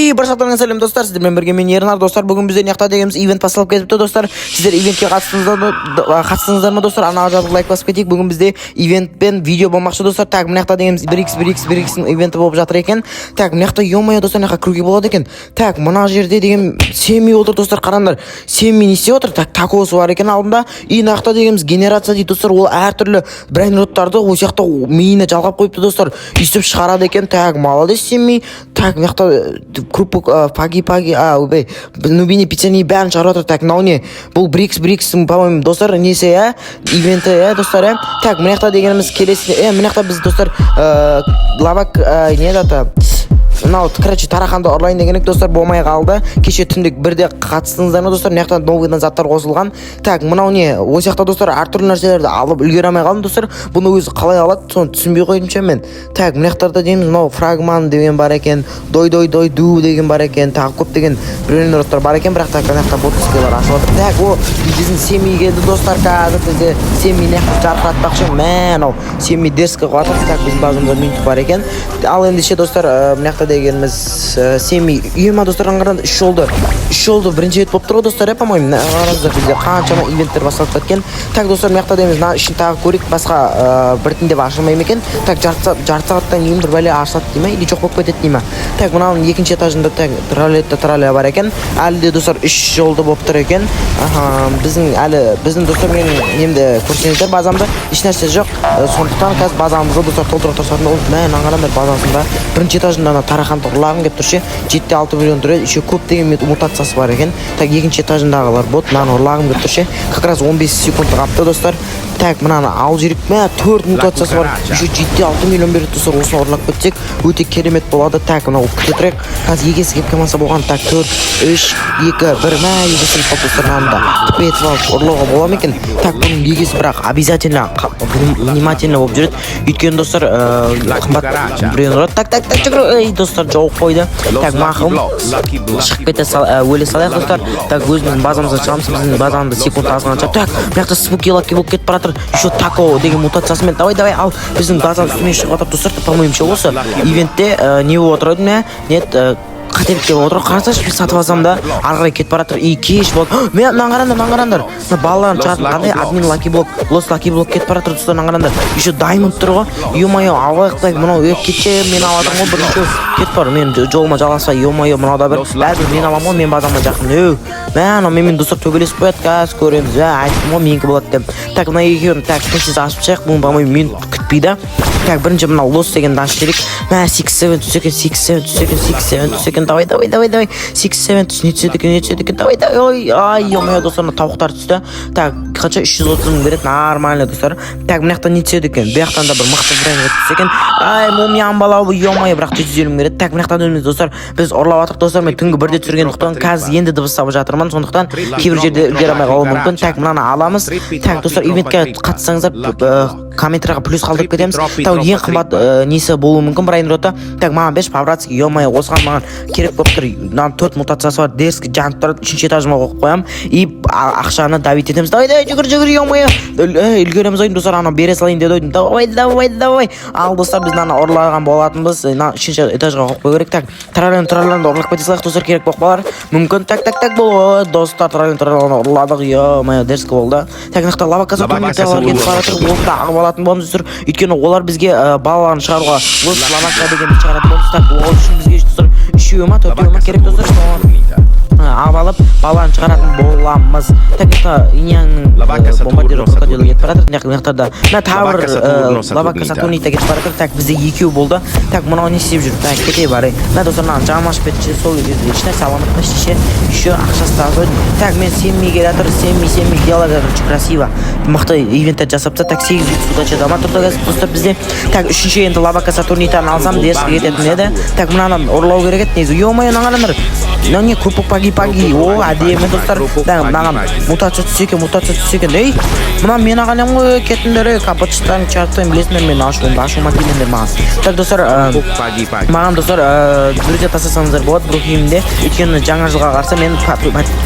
И баршаңызға сәлем, достар! Сіздермен бірге мен, Ернар. Достар, бүгін бізде мына жақта дегеніміз ивент басталып кетіпті. Достар, сіздер ивентке қатыстыңыздар ма, достар? Ана жазып, лайк басып кетейік. Бүгін бізде ивентпен видео болмақшы, достар. Так, мына жақта дегеніміз 1x 1x 1x ивенті болып жатыр екен. Так, мына жақта, ё-моё, достар, мына жаққа кіруге болады екен. Так, мына жерде деген Семи отыр, достар, қараңдар, Семи не істеп отыр? Так, такосы бар екен алдында. И мына жақта дегеніміз генерация дейді, достар. Ол әртүрлі брейнроттарды осы жақта миына жалғап қойыпты, достар, өйстіп шығарады екен. Так, молодец, Семи. Так, мына жақта крупу, паги паги, а, ойбай, нубини пиццани, бәрін шығарып жатыр. Так, мынау не? Бұл 1x 1x, по-моему, достар, несі, иә, ивенті, иә, достар, иә. Так, мына жақта дегеніміз келесі, мына жақта біз, достар, лавак, не еді, мынау, короче, тарақанды ұрлайын деген едік, достар, болмай қалды. Кеше түнде 1-де қатыстыңыздар ма, достар? Мына жақта новыйдан заттар қосылған. Так, мынау не? Осы жақта, достар, әртүрлі нәрселерді алып үлгере алмай қалдым, достар. Бұны өзі қалай алады, соны түсінбей қойдым ше мен. Так, мына жақтарда дейміз, мынау фрагман деген бар екен, дой дой дой ду деген бар екен, тағы көптеген брейнроттар бар екен. Бірақ та мына жақта ботскийлар ашып жатыр. Так, о, біздің Семи келді, достар. Қазір бізде Семи мына жақта жарқыратпақшы. Мә, анау Семи дерзко қылып жатыр. Так, біздің базамызда минут бар екен. Ал ендеше, достар, мына жақта дегеніміз Семи үй ма, достар? Қараңдар, үш жолды, үш жолды бірінші рет болып тұр ғой, достар, иә, по-моему. Мына қараңыздар, бізде қаншама ивенттер басталып кеткен. Так, достар, мына жақта дейміз, мына ішін тағы көрейік, басқа біртіндеп ашылмай ма екен? Так, жарты сағаттан кейін бір бәле ашылады дей ма или жоқ болып кетеді дей ма? Так, мынаның екінші этажында, так, троллетта тролля бар екен. Әлі де, достар, үш жолды болып тұр екен. Аха, біздің әлі, біздің, достар, менің немді көрсеңіздер, базамда ешнәрсе жоқ. Сондықтан қазір базамызды, достар, толтыра тырысатын боламыз. Мә, мынаны қараңдар, базасында бірінші этажында ана тарақанды ұрлағым келіп тұр ше. 7,6 миллион тұр еді, еще көптеген мутациясы бар екен. Так, екінші этажындағылар бот, мынаны ұрлағым келіп тұр ше. Как раз 15 секунд қалыпты, достар. Так, мынаны алып жіберейік. Мә, төрт мутациясы бар, еще 7,6 миллион береді, достар. Осыны ұрлап кетсек, өте керемет болады. Так, мынау күте тұрайық, қазір егесі келіп қалмаса болған. Так, төрт, үш, екі, бір. Мә, егесі келіп қалды, достар. Мынаны да тіпе етіп алып ұрлауға бола ма екен? Так, бұның егесі бірақ обязательно внимательно болып жүреді, өйткені, достар, қымбат біреуін ұрады. Так, так, так, жүгір! Ей, достар, жауып қойды. Так, мақұл, шығып кете сал, өле салайық, достар. Так, өзіміздің базамызға шығамыз. Біздің базамызда секунд азғанша. Так, мына жақта спуки лаки болып кетіп бара жатыр, еще тако деген мутациясымен. Давай, давай, ал біздің базаның үстімен шығып жатыр, достар. По-моему ше, осы ивентте не болып отыр еді? Мә, нет, қателік келіп отыр. Қарасаңшы, мен сатып алсам да, ары қарай кетіп бара жатыр. И кеш болды. Мә, мынаны қараңдар, мынаны қараңдар, мына балалардың шығатын қандай админ лаки блок, лос лаки блок кетіп бара жатыр, достар. Мынаны қараңдар, еще даймонд тұр ғой, ё-моё, алайық та. Мынау, е, кетші, мен алып жатырмын ғой бірінші. Кетіп бар, мен жолыма жалғаспай. Ё-моё, мынау да бір, бәрібір мен аламын ғой, мен базама жақын. Өу, мә, анау менімен, достар, төбелесіп қояды, қазір көреміз. Ә, айттым ғой, менікі болады деп. Так, мына екеуін, так, тез ашып шығайық. Бұны, по-моему, минут күтпейді. Так, бірінші мынау лос дегенді ашып жіберейік. Мә, six seven түссе екен, six seven түссе екен, six seven түссе екен. Давай, давай, давай, давай, six seven түс, не түседі екен, не түседі екен? Давай, давай! Ой, ай, ё-моё, достар, мына тауықтар түсті. Так, қанша? 330 мың береді, нормально, достар. Так, мына жақтан не түседі екен? Бұл жақтан да бір мықты бренд түссе екен. Ай, мумияның балауы, ё-моё, бірақ 750 мың береді. Так, мына жақтан өзіміз, достар, біз ұрлап жатырмық. Достар, мен түнгі 1-де түсіргендіктен, қазір енді дыбыстап жатырмын, сондықтан кейбір жерде үлгере алмай қалуым мүмкін. Так, мынаны аламыз. Так, достар, ивентке қатыссаңыздар, комментарийға плюс қалдырып кетеміз. Так, ең қымбат несі болуы мүмкін брейнроты. Так, маған берші, по-братски. Ё-моё, осыған маған керек болып тұр. Мынаның төрт мутациясы бар, дерзкий жанып тұрады. Үшінші этажыма қойып қоямын и ақшаны давить етеміз. Давай, давай, жүгір, жүгір! Ё-моё, үлгереміз ойдым, достар. Анау бере салайын деді ойдым. Давай, давай, давай! Ал, достар, біз мынаны ұрлаған болатынбыз. Мына үшінші этажға қойып қою керек. Так, траллен тралленді ұрлап кете салайық, достар, керек болып қалар мүмкін. Так, так, так, бұл, достар, траллен тралленді ұрладық. Ё-моё, дерзко болды. Так, мына жақта лавака кетіп бара жатыр, оны да ағып алатын боламыз, достар, өйткені олар бізге балаларын шығаруға осы лавака дегенді шығаратын боламыз. Так, ол үшін бізге, достар, үшеуі ма, төртеуі ма керек, достар, соны ағып алып, баланы шығаратын боламыз. Так, мына иньяңның бомбардиро крокодилі кетіп бара жатыр. Мына жақтарда мына тағы бір лавака сатурнита кетіп бара жатыр. Так, бізде екеу болды. Так, мынау не істеп жүр? Так, кете барай. Мына, достар, мынаны жаным ашып кетті. Сол кезде ешнәрсе ала алмадым ше, еще ақшасы да аз ғой. Так, мен Семми келе жатыр. Семми, Семми делает, короче, красиво, мықты ивенттер жасап тастады. Так, 800 удача да ма тұрды қазір, достар, бізде. Так, үшінші енді лавака сатурнитаны алсам, дерзко кететін еді. Так, мынаны ұрлау керек еді негізі. Ё-моё, мынаны қараңдар. Мынау не? Крупок паги паги. О, әдемі, достар. Да, мынаған мутация түссе екен, мутация түссе екен. Ей, мына мен ағалем ғой, кетіңдер, ей, капотчтарын шығарып тастаймын, білесіңдер мен ашуымды, ашуыма келіңдер маған. Так, достар, Паги паги. Маған, достар, друзья тастасаңыздар болады Брукхейвенде, өйткені жаңа жылға қарсы мен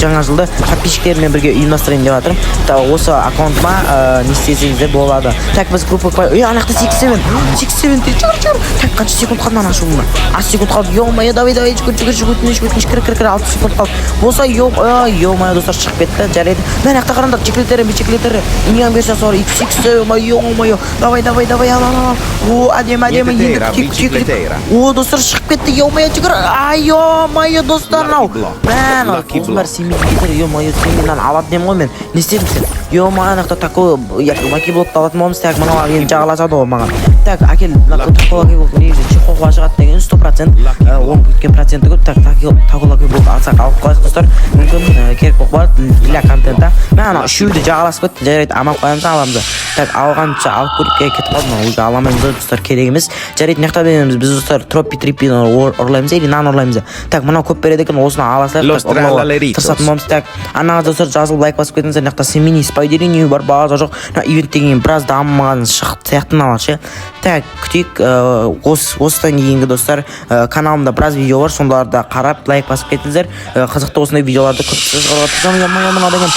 жаңа жылды подписчиктеріммен бірге ұйымдастырайын деп жатырмын. Так, осы аккаунтыма не істесеңіздер болады. Так, біз группа, ей, ана жақта 6 7, 6 7, жүгір, жүгір. Так, қанша секунд қалды мынаны ашуыма? Аз секунд қалды, ё-моё, давай, давай, жүгір, жүгір, жүгір, өтініш, өтініш, кір, кір, кір, 6 секунд қалды. Болса, ё-моё, достар, шығып кетті, жарайды. Мына жақта қараңдар, чеклетері, бичеклетері, иньян версиясы бар, икс икс, ё-моё, давай, давай, давай, ал, ал, ал. О, әдемі, әдемі, енді Niente күтейік, күтейік, күтейік. Bicicletera. О, достар, шығып кетті, ё-моё, жүгір, ай, ё-моё, достар, мынау. Lucky block. Мә, мынау Lucky осының бәрі block. Сенбейтін кетер, ё-моё, сен мынаны алатын едім ғой мен. Не істедің сен? Ё-моё, ана жақта такой лаки блокты алатын боламыз. Так, мынау енді жағаласады ғой маған. Так, әкел, мына такой лаки блок негізі чехолға шығады деген 100%, оның кеткен проценті көп. Так, такой лаки блок алсақ, алып қалайық, достар. Мүмкін керек болып қалады для контента. Мә, ана үшеуі де жағаласып кетті, жарайды, аман қоямыз, аламыз. Так, алғанша алып көрейік, ей, кетіп қалды мынау, уже ала алмаймыз ғой, достар, керек емес. Жарайды, мына жақта біз, достар, тропи триппині ұрлаймыз или мынаны ұрлаймыз. Так, мынау көп береді екен, осыны ала салайық. Los Так, ұрлауға Tralaleritos. тырысатын боламыз. Так, ана, достар, жазылып, лайк басып кетіңіздер. Мына жақта семейный спайдерини бар, база жоқ. Мына ивенттен кейін біраз дамыған шықты сияқты мыналар ше. Так, күтейік, осыдан кейінгі, достар, каналымда біраз видео бар, сондарды қарап, лайк басып кетіңіздер. Қызықты осындай видеоларды көп шығаруға тырысамын. Ё-моё, мынау деген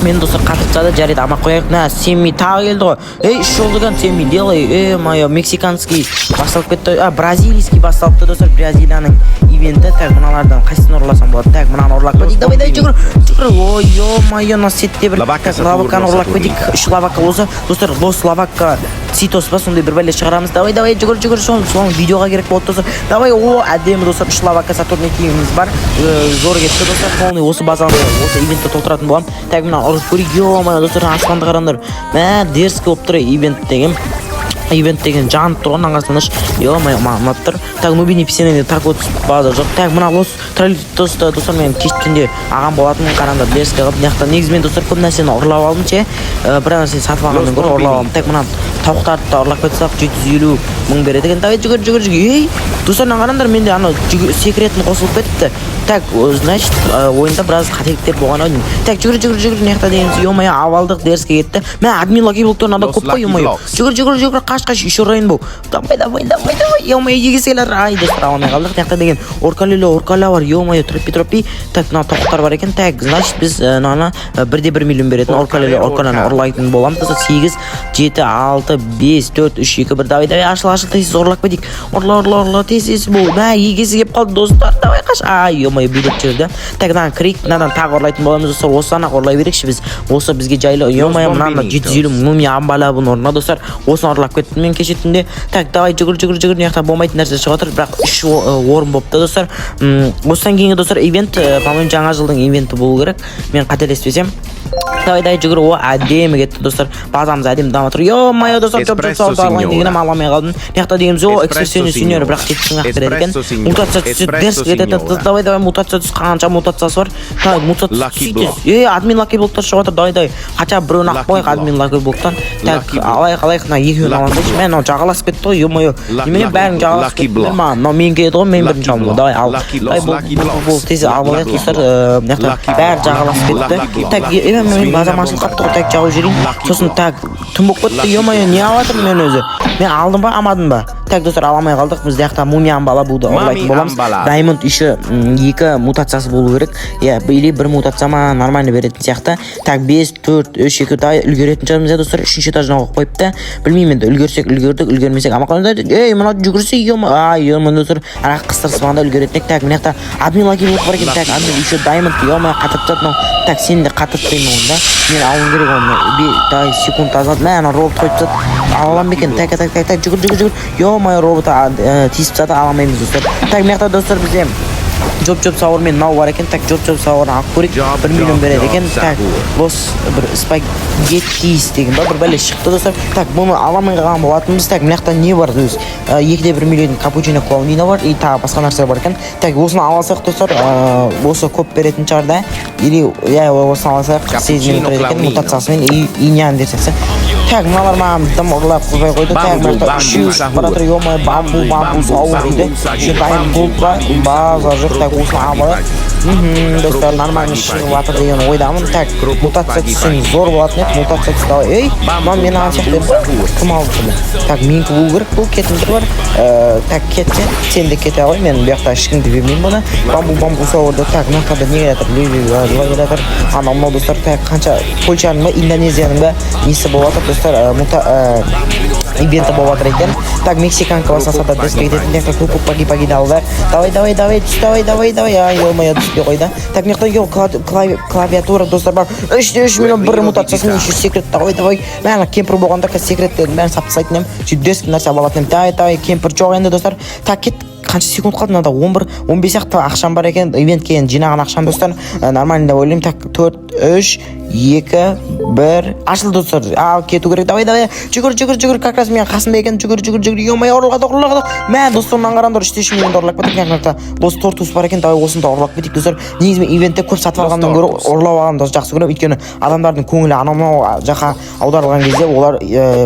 мен, достар, қатырып тастады. Жарайды, аман қояйық. На, семми тағы келді ғой. Ей, үш жолды екен семми делай. Ё-моё, мексиканский басталып кетті, а бразильский басталыпты, достар, Бразилияның ивенті. Так, мыналардан қайсысын ұрласам болады? Так, мынаны ұрлап кетейік. Давай, давай, жүгір, жүгір. Ой, ё-моё, мына сетте бір. Ла Вака. Так, лаваканы Сатурно. Ұрлап кетейік. Үш лавака болса, достар, лос лавака цитос па, сондай бір бәле шығарамыз. Давай, давай, жүгір, жүгір, соны видеоға керек болады, достар. Давай, о, әдемі, достар, үш лавака сатурникиіміз бар. Зор кетті, достар, полный осы базаны, осы ивентті толтыратын боламын. Так, мына ұрып көрейік. Ё-моё, достар, аспанды қараңдар, мә, дерзкий болып тұр ивент деген. Ивент деген жанып тұр ғой, мынаны қарасаңдаршы, ё-моё, маған ұнап тұр. Так, нубини писене так вот, база жоқ. Так, мына лос троллейбуста, достар, мен кеш түнде ағам болатын, қараңдар, дерзкий қылып. Мына жақта негізі мен, достар, көп нәрсені ұрлап алдым ше. Бір нәрсені сатып алғаннан гөрі ұрлап алдым. Так, мына тауықтарды да ұрлап кетсек, 750 000 береді екен. Давай, жүгір, жүгір, жүгір. Ей, достар, мына қараңдар, менде анау секіретін қосылып кетіпті. Так, значит, ойында біраз қателіктер болған ау деймін. Так, жүгір, жүгір, жүгір. Мына жақта дегеніміз, ё-моё, алып алдық, дерзкий кетті. Мә, админ лаки блоктар мынада Los көп қой. Lucky Ё-моё, Blocks. жүгір, жүгір, жүгір, қаш, қаш, еще рейнбоу. Давай, давай, давай, давай, ё-моё, егесі келер. Ай, достар, ала алмай қалдық. Мына жақта деген оркалеле оркаля бар, ё-моё, тропи тропи. Так, мына тауықтар бар екен. Так, значит, біз мынаны 1,1 миллион беретін оркалеле оркаляны ұрлайтын боламыз, достар. Сегіз, жеті, алты, бес, төрт, үш, екі, бір. Давай, давай, ашыл, ашыл, тез ұрлап кетейік. Ұрла, ұрла, ұрла, тез, тез бол. Мә, егесі келіп қалды, достар, давай, қаш. Ай, ё-моё, билеп жіберді. Так, мынаны кірейік, мынадан тағы ұрлайтын боламыз, достар. Осыдан ақ ұрлай берейікші біз, осы бізге жайлы. Ё-моё, мынаны 750 мумия амбалабының орнына, достар, осыны ұрлап кеттім мен кеше түнде. Так, давай, жүгір, жүгір, жүгір. Мына жақта болмайтын нәрсе шығып жатыр, бірақ үш орын болыпты, достар. Осыдан кейінгі, достар, ивент, по-моему, жаңа жылдың ивенті болу керек, мен қателеспесем. Давай, давай, жүгір. О, әдемі кетті, достар, базамыз әдемі дамып тұр. Ё-моё, достар, жоп, жоп. Эспрессо Салып алайын синьора. Дегенім, ала алмай қалдым. Мына жақта дегеніміз, о, Эспрессо экспрессионный синьора, синьора. бірақ 70 000 ақ береді екен. Эспрессо синьора. Мутация түссе, Эспрессо дерзкий кетеді. синьора. Давай, давай, мутация түс. Қанша мутациясы бар? Так, мутация Lucky түссе. Block. Ей, админ лаки блоктар шығып жатыр. Давай, давай, хотя бы біреуін ақ Lucky қояйық Block. Админ лаки блоктан. Так, Lucky Block. алайық, алайық, мына екеуін Lucky аламыз. Block. Мә, мынау жағаласып кетті ғой, ё-моё. Lucky Немене, Block. бәрін жағаласып Lucky кетті Block. ма? Мынау менікі еді ғой, мен Lucky бірінші алдым. Block. Давай, ал. Lucky Давай, Block. бол, Lucky бол, Blocks. бол, тез алып алайық, Lucky достар. Block. Мына жақта Lucky бәрі Block. жағаласып кетті. Lucky Block. Так, мен базам ашылып қалыпты ғой. Так, жауып жіберейін. Lucky Сосын Block. так, түн болып кетті, ё-моё, не алып жатырмын мен өзі? Мен алдым ба, алмадым ба? Так, достар, ала алмай қалдық. Біз жақта мумия амбала буды ұрлайтын Мами боламыз. амбала. Даймонд еще екі мутациясы болу керек, иә, или бір мутация ма, нормально беретін сияқты. Так, бес, төрт, үш, екі, давай, үлгеретін шығармыз, иә, достар. Үшінші этажына қойып қойыпты, білмеймін енді, үлгерсек үлгердік, үлгермесек амал қалмайды. Ей, мынау жүгірсе, е, ай, е, достар, ана қыстырыспағанда үлгеретін едік. Так, мына жақта админ лаки блок бар екен. Так, админ еще даймонд, ё-моё, қатырып тастады мынау. Так, сені де қатырып тастаймын онда, мен алуым керек оны. Давай, секунд азат. Мә, ана робот қойып тастады, ала аламын ба екен? Так, так, так, так, жүгір, жүгір, жүгір. Ё-моё, робот тиісіп тастады, ала алмаймыз, достар. Так, мына жақта, достар, бізде жоп жоп сауыр мен мынау бар екен. Так, жоп жоп сауырын алып көрейік. Жоп, 1 миллион жоп, береді жоп, екен. Так, сауыр. лос бір спагеттис деген ба, бір бәле шықты, достар. Так, бұны ала алмай қалған болатынбыз. Так, мына жақта не бар өзі? 2,1 миллион капучино клоунина бар и тағы басқа нәрселер бар екен. Так, осыны ала алсақ, достар, осы көп беретін шығар да, или, иә, осыны ала алсақ, 48 миллион Капучино тұрады екен клоунина. Мутациясымен и иньян версиясы. Так, мыналар маған дым ұрлап қоймай қойды. Так, мына жақта үшеуі шығып бара жатыр. Ё-моё, бамбу, бамбу сауыр дейді. Еще дайын болып па, базар жоқ. Так, осыны алып алайық. Достар, нормально шығып жатыр деген ойдамын. Так, мутация түссең, зор болатын еді. Мутация түсті. Давай, ей, мынау мен алған сияқты еді ғой. Кім алды бұны? Так, менікі болу керек бұл. Кетіңдер бар. Так, кетсе, сен де кете ғой. Мен бұл жақта ешкімді бермеймін бұны. Бамбу, бамбу сауырды. Так, мына жақта не келе жатыр? Леви келе жатыр, анау мынау достар. Так, қанша Польшаның ба, Индонезияның ба, несі болып жатыр, достар? Ивенті болып жатыр екен. Так, мексиканка басаса да деске кететін. Мына жақта көк паги пагиді алды. Давай, давай, давай, түс, давай, давай, давай. Ай, ё-моё, түспей қойды. Так, мына жақта клавиатура, достар, бар. 3,3 миллион бір мутациясы мен еще секрет. Давай, давай. Мә, ана кемпір болғанда, қазір секреттердің бәрін сатып тастайтын едім, сөйтіп дерзкий нәрсе ала алатын едім. Давай, давай, кемпір жоқ енді, достар. Так, кеттік. Қанша секунд қалды мынада? 11, 15 ақ ақшам бар екен. Ивентке енді жинаған ақшам, достар, нормально деп ойлаймын. Так, төрт, үш, екі, бір, ашылды, достар. Ал, кету керек. Давай, давай, жүгір, жүгір, жүгір. Как раз менің қасымда екен. Жүгір, жүгір, жүгір. Ё-моё, ұрлады, ұрлады. Мә, достар, мынаны қараңдар, 3,3 миллионды ұрлап кетті. Мына жақта Лос Тортус бар екен. Давай, осыны да ұрлап кетейік, достар. Негізі мен ивентте көп сатып алғаннан гөрі ұрлап алғанды жақсы көремін, өйткені адамдардың көңілі анау мынау жаққа аударылған кезде олар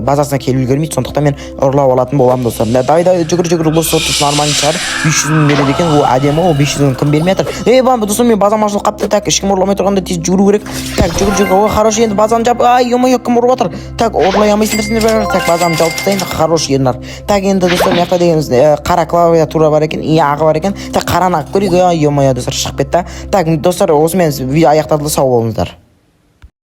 базасына келіп үлгермейді. Сондықтан мен ұрлап алатын боламын, достар. Да, давай, давай, жүгір, жүгір. Лос Тортус нормальный шығар, 500 мың береді екен. Ол әдемі. Ол 500 мың кім бермей жатыр? Ей, бам, достар, мен базам ашылып қалыпты. Так, ешкім ұрламай тұрғанда тез жүгіру керек. Так, жүгір, жүгір. Ой, хорош, енді базаны жап. Ай, ё-моё, кім ұрып жатыр? Так, ұрлай алмайсыңдар сендер бәрібір. Так, базаны жауып тастайын. Хорош, Ернар. Так, енді, достар, мына жақта дегеніміз қара клавиатура бар екен и ағы бар екен. Так, қараны ағып көрейік. Ой, ё-моё, достар, шығып кетті. Так, достар, осымен видео аяқталды. Сау болыңыздар.